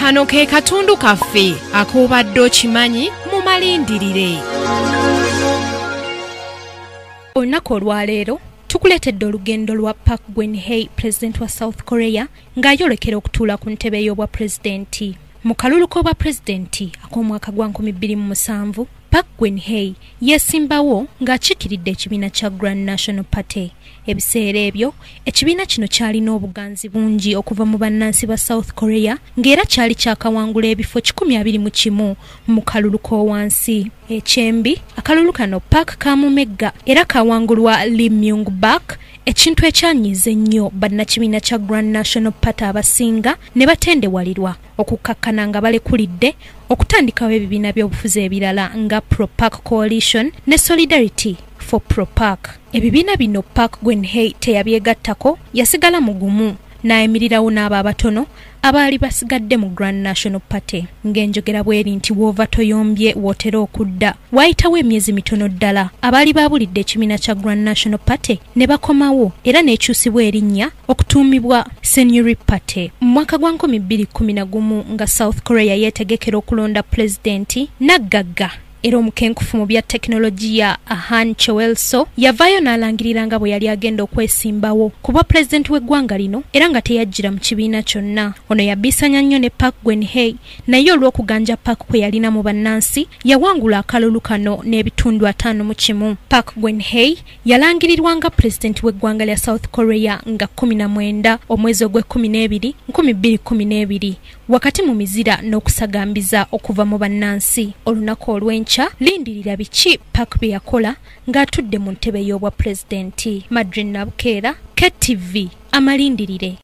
Kano ke katundu kaffe ak'obadde okimanyi mu malindirire. Olunaku olwaleero tukuleetedde olugendo lwa Park Geun-hye, pulezidenti wa South Korea, ng'ayolekera okutuula ku ntebe y'obwa pulezidenti. Mu kalulu k'obwa pulezidenti ak'omwaka gwa 2007, Park Geun-hye yeesimbawo ng'akiikiridde ekibiina kya Grand National Party. Ebiseera ebyo ekibiina kino kyalina obuganzi bungi okuva mu bannansi ba South Korea, ng'era kyali kyakawangula ebifo 121 mu kalulu k'owansi. Ekyembi akalulu kano Park kamumegga era kawangulwa Lee Myung-bak, ekintu ekyanyiiza ennyo bannakibiina kya Grand National Party abasinga ne batendewalirwa okukkakkana nga balekulidde okutandikawo ebibiina by'obufuzi ebirala nga Pro-Park Coalition ne Solidarity for Pro-Park. Ebibiina bino Park Geun-hye teyabyegattako, yasigala mugumu n'ayimirirawo n'abo abatono abaali basigadde mu Grand National Party. Ng'enjogera bw'eri nti w'ova toyombye w'otera okudda, waayitawo emyezi mitono ddala abaali baabulidde ekibiina kya Grand National Party ne bakomawo era n'ekyusibwa erinnya okutuumibwa Saenuri Party. Mu mwaka gwa 2011 nga South Korea yeetegekera okulonda pulezidenti, naggagga era omukenkufu mu bya tekinologiya Ahn Cheol-soo yavaayo n'alangirira nga bwe yali agenda okwesimbawo ku bwa pulezidenti w'eggwanga lino era nga teyajjira mu kibiina kyonna. Ono yabiisanya nnyo ne Park Geun-hye, naye olw'okuganja Park kwe yalina mu bannansi yawangula akalulu kano n'ebitundu 51. Park Geun-hye yalangirirwa nga pulezidenti w'eggwanga lya South Korea nga 19 omwezi ogw'e12 2012 wakati mu mizira n'okusagambiza okuva mu bannansi. Olunaku olw'enkya lindirira biki Park bye yakola ng'atudde mu ntebe y'obwa pulezidenti. Madrin Nabukeera, KTV, amalindirire.